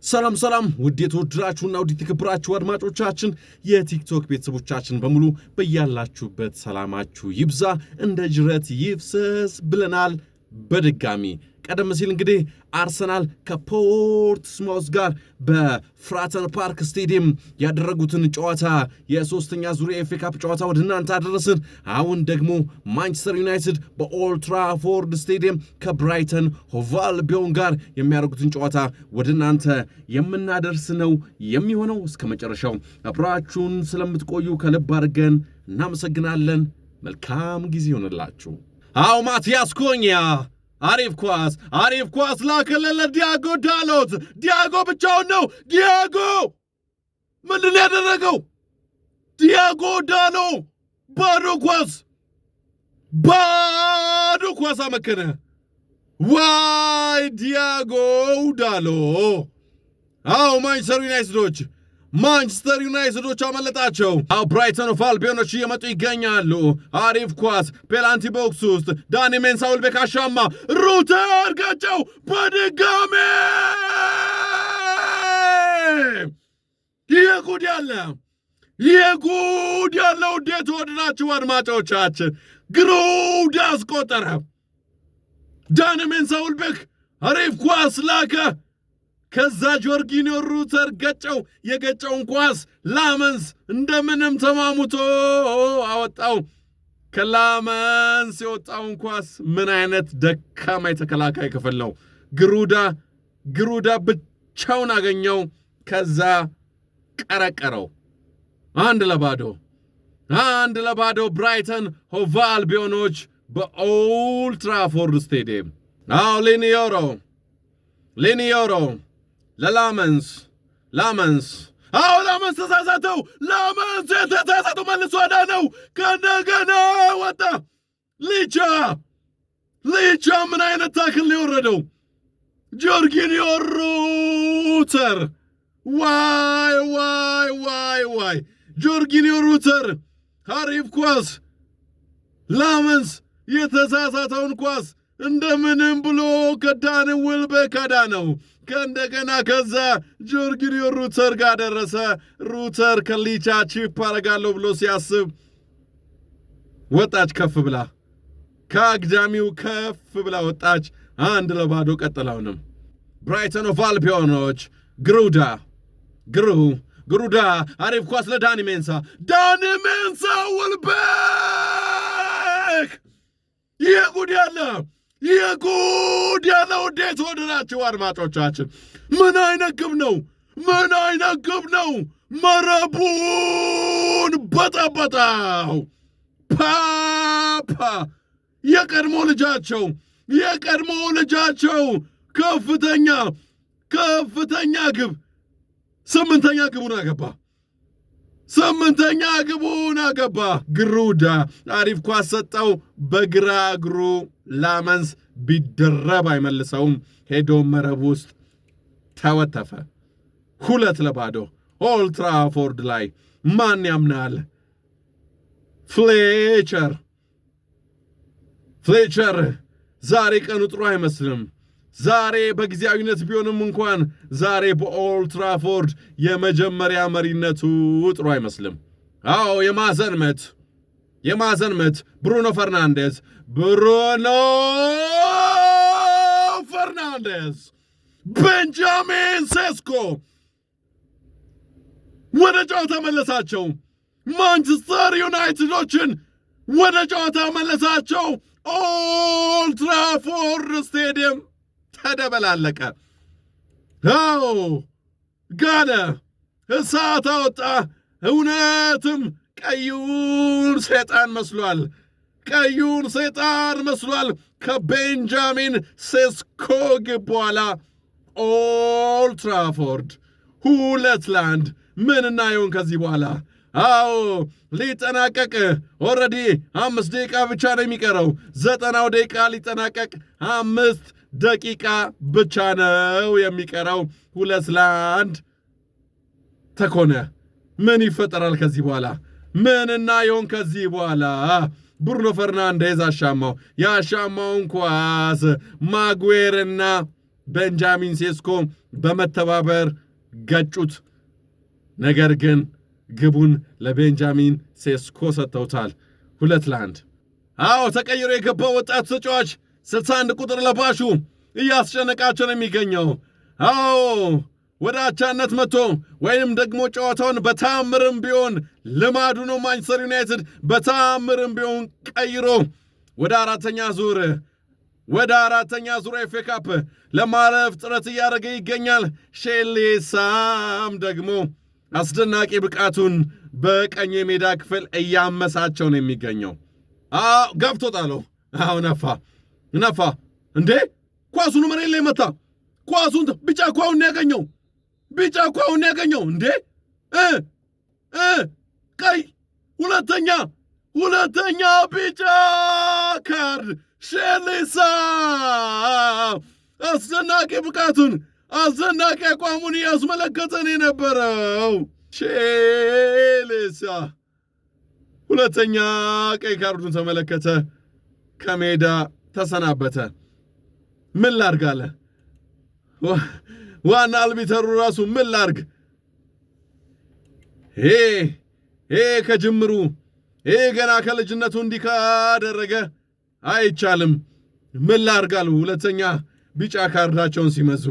ሰላም ሰላም፣ ውድ የተወደዳችሁና ውድ የተከበራችሁ አድማጮቻችን፣ የቲክቶክ ቤተሰቦቻችን በሙሉ በያላችሁበት ሰላማችሁ ይብዛ፣ እንደ ጅረት ይፍሰስ ብለናል። በድጋሚ ቀደም ሲል እንግዲህ አርሰናል ከፖርትስማውስ ጋር በፍራተን ፓርክ ስቴዲየም ያደረጉትን ጨዋታ፣ የሶስተኛ ዙር የኤፍኤ ካፕ ጨዋታ ወደ እናንተ አደረስን። አሁን ደግሞ ማንቸስተር ዩናይትድ በኦልትራፎርድ ስቴዲየም ከብራይተን ሆቭ አልቢዮን ጋር የሚያደርጉትን ጨዋታ ወደ እናንተ የምናደርስ ነው የሚሆነው። እስከ መጨረሻው አብራችሁን ስለምትቆዩ ከልብ አድርገን እናመሰግናለን። መልካም ጊዜ ይሆንላችሁ። አዎ፣ ማቲያስ ኩኛ አሪፍ ኳስ፣ አሪፍ ኳስ ላከለ ለዲያጎ ዳሎት። ዲያጎ ብቻውን ነው። ዲያጎ ምንድን ነው ያደረገው? ዲያጎ ዳሎ ባዶ ኳስ፣ ባዶ ኳስ አመከነ። ዋይ ዲያጎ ዳሎ! አዎ፣ ማንቸስተር ዩናይትዶች፣ ማንቸስተር ዩናይትዶች አመለጣቸው። አዎ፣ ብራይተን ኦፍ አልቢዮኖች እየመጡ ይገኛሉ። አሪፍ ኳስ penalty box ውስጥ ዳኒ ሜንሳ ውልቤክ አሻማ፣ ሩተር ገጨው። በድጋሜ ይህ ጉድ ያለ፣ ይህ ጉድ ያለው! እንዴት ወድናችሁ አድማጮቻችን፣ ግሩድ አስቆጠረ። ዳኒ ሜንሳ ውልቤክ አሪፍ ኳስ ላከ። ከዛ ጆርጊኒዮ ሩተር ገጨው። የገጨውን ኳስ ላመንስ እንደምንም ተማሙቶ አወጣው። ከላመንስ የወጣውን ኳስ ምን አይነት ደካማ የተከላካይ ክፍል ነው! ግሩዳ፣ ግሩዳ ብቻውን አገኘው። ከዛ ቀረቀረው። 1-0፣ 1-0 ብራይተን ሆቭ አልቢዮኖች በኦልትራፎርድ ስቴዲየም። አዎ፣ ሌኒ ዮሮ፣ ሌኒ ዮሮ ለላመንስ፣ ላመንስ፣ አዎ፣ ላመንስ ተሳሳተው፣ ላመንስ የተሳሳተው መልሶ አዳነው። ከእንደገና ወጣ። ሊቻ፣ ሊቻ ምን አይነት tackle ነው የወረደው? ጆርጊኒዮ ሩተር፣ ዋይ ዋይ ዋይ ዋይ! ጆርጊኒዮ ሩተር አሪፍ ኳስ፣ ላመንስ የተሳሳተውን ኳስ እንደምንም ብሎ ከዳን ውልቤክ አዳነው። ከእንደገና ከዛ ጆርጊኒዮ ሩተር ጋር ደረሰ። ሩተር ከሊቻ chip አረጋለሁ ብሎ ሲያስብ ወጣች ከፍ ብላ፣ ከአግዳሚው ከፍ ብላ ወጣች። 1-0 ቀጠለውንም ብራይተን ኦፍ አልቢዮኖች ግሩዳ፣ ግሩ ግሩዳ አሪፍ ኳስ ለዳኒ ሜንሳ፣ ዳኒ ሜንሳ ውልቤክ! ይህ ጉድ ያለ፣ ይህ ጉድ ያለው! እንዴት ወደናችሁ አድማጮቻችን! ምን አይነት ግብ ነው? ምን አይነት ግብ ነው? መረቡን በጠበጠው። ፓፓ የቀድሞ ልጃቸው፣ የቀድሞ ልጃቸው ከፍተኛ ከፍተኛ ግብ፣ ስምንተኛ ግቡን አገባ። ስምንተኛ ግቡን አገባ። ግሩዳ አሪፍ ኳስ ሰጠው። በግራ እግሩ ላመንስ ቢደረብ አይመልሰውም። ሄዶ መረብ ውስጥ ተወተፈ። 2-0 ኦልትራፎርድ ላይ ማን ያምናል? ፍሌቸር፣ ፍሌቸር ዛሬ ቀኑ ጥሩ አይመስልም። ዛሬ በጊዜያዊነት ቢሆንም እንኳን ዛሬ በኦልትራፎርድ የመጀመሪያ መሪነቱ ጥሩ አይመስልም። አዎ፣ የማዕዘን ምት፣ የማዕዘን ምት ብሩኖ ፈርናንዴዝ፣ ብሩኖ ፈርናንዴዝ፣ ቤንጃሚን ሴስኮ ወደ ጨዋታ መለሳቸው። ማንቸስተር ዩናይትዶችን ወደ ጨዋታ መለሳቸው። ኦልትራፎርድ ስቴዲየም ተደበላለቀ። አዎ፣ ጋለ፣ እሳት አወጣ። እውነትም ቀዩን ሰይጣን መስሏል። ቀዩን ሰይጣን መስሏል። ከቤንጃሚን ሴስኮ ግብ በኋላ ኦልትራፎርድ 2-1። ምን እናየውን ከዚህ በኋላ? አዎ፣ ሊጠናቀቅ already 5 ደቂቃ ብቻ ነው የሚቀረው። 90ው ደቂቃ ሊጠናቀቅ 5 ደቂቃ ብቻ ነው የሚቀረው። 2-1 ተኮነ። ምን ይፈጠራል ከዚህ በኋላ? ምን እናየውን ከዚህ በኋላ? ብሩኖ ፈርናንዴዝ አሻማው። ያሻማውን ኳስ ማጉዌርና ቤንጃሚን ሴስኮ በመተባበር ገጩት። ነገር ግን ግቡን ለቤንጃሚን ሴስኮ ሰጥተውታል። 2-1። አዎ፣ ተቀይሮ የገባው ወጣቱ ተጫዋች 61 ቁጥር ለባሹ እያስጨነቃቸው ነው የሚገኘው። አዎ፣ ወደ አቻነት መጥቶ ወይም ደግሞ ጨዋታውን በታምርም ቢሆን፣ ልማዱ ነው፣ ማንቸስተር ዩናይትድ በታምርም ቢሆን ቀይሮ ወደ አራተኛ ዙር ኤፍ ኤ ካፕ ለማለፍ ጥረት እያደረገ ይገኛል። ሼሌ ሳም ደግሞ አስደናቂ ብቃቱን በቀኙ የሜዳ ክፍል እያመሳቸው ነው የሚገኘው። ገብቶ ጣለው። አዎ፣ ነፋ ነፋ። እንዴ፣ ኳሱን መሬት ላይ መታ። ኳሱን ቢጫ ኳውን ያገኘው፣ ቢጫ ኳውን ያገኘው። እንዴ እ እ ቀይ፣ ሁለተኛ ቢጫ ካርድ። ሼሊሳ አስደናቂ ብቃቱን፣ አስደናቂ አቋሙን እያስመለከተን የነበረው ሼሊሳ ሁለተኛ ቀይ ካርዱን ተመለከተ፣ ከሜዳ ተሰናበተ። ምን ላርግ አለ ዋና አልቢተሩ ራሱ፣ ምን ላርግ? ይሄ ከጅምሩ፣ ይሄ ገና ከልጅነቱ እንዲህ ካደረገ አይቻልም። ምን ላርግ አሉ ሁለተኛ ቢጫ ካርዳቸውን ሲመዙ።